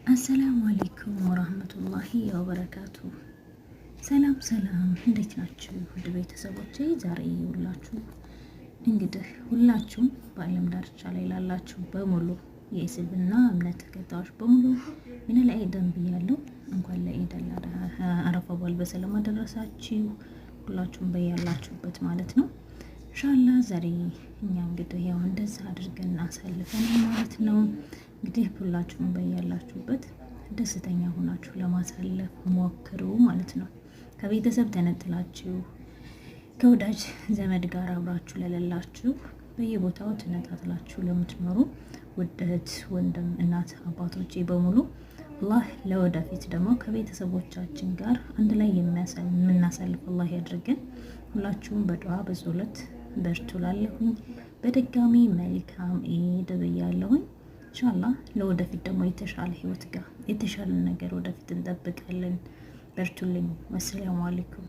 السلام عليكم ورحمة الله وبركاته። ሰላም ሰላም፣ እንዴት ናችሁ ውድ ቤተሰቦቼ? ዛሬ ሁላችሁ እንግዲህ ሁላችሁም በዓለም ዳርቻ ላይ ላላችሁ በሙሉ የእስልምና እምነት ተከታዮች በሙሉ ምን ላይ ብያለሁ። እንኳን ለኢድ አረፋ በዓል በሰላም አደረሳችሁ። ሁላችሁም በያላችሁበት ማለት ነው። ኢንሻአላህ ዛሬ እኛ እንግዲህ ያው እንደዛ አድርገን አሳልፈን ማለት ነው። እንግዲህ ሁላችሁም በያላችሁበት ደስተኛ ሆናችሁ ለማሳለፍ ሞክሩ ማለት ነው። ከቤተሰብ ተነጥላችሁ ከወዳጅ ዘመድ ጋር አብራችሁ ለሌላችሁ በየቦታው ተነጣጥላችሁ ለምትኖሩ ውድ እህት ወንድም፣ እናት አባቶቼ በሙሉ አላህ ለወደፊት ደግሞ ከቤተሰቦቻችን ጋር አንድ ላይ የምናሳልፍ አላህ ያድርገን። ሁላችሁም በዱዓ በጸሎት በርቱ ላለሁኝ በድጋሚ መልካም ኢድ ብያለሁኝ። ኢንሻአላህ ለወደፊት ደግሞ የተሻለ ህይወት ጋር የተሻለ ነገር ወደፊት እንጠብቃለን። በርቱልኝ። والسلام عليكم።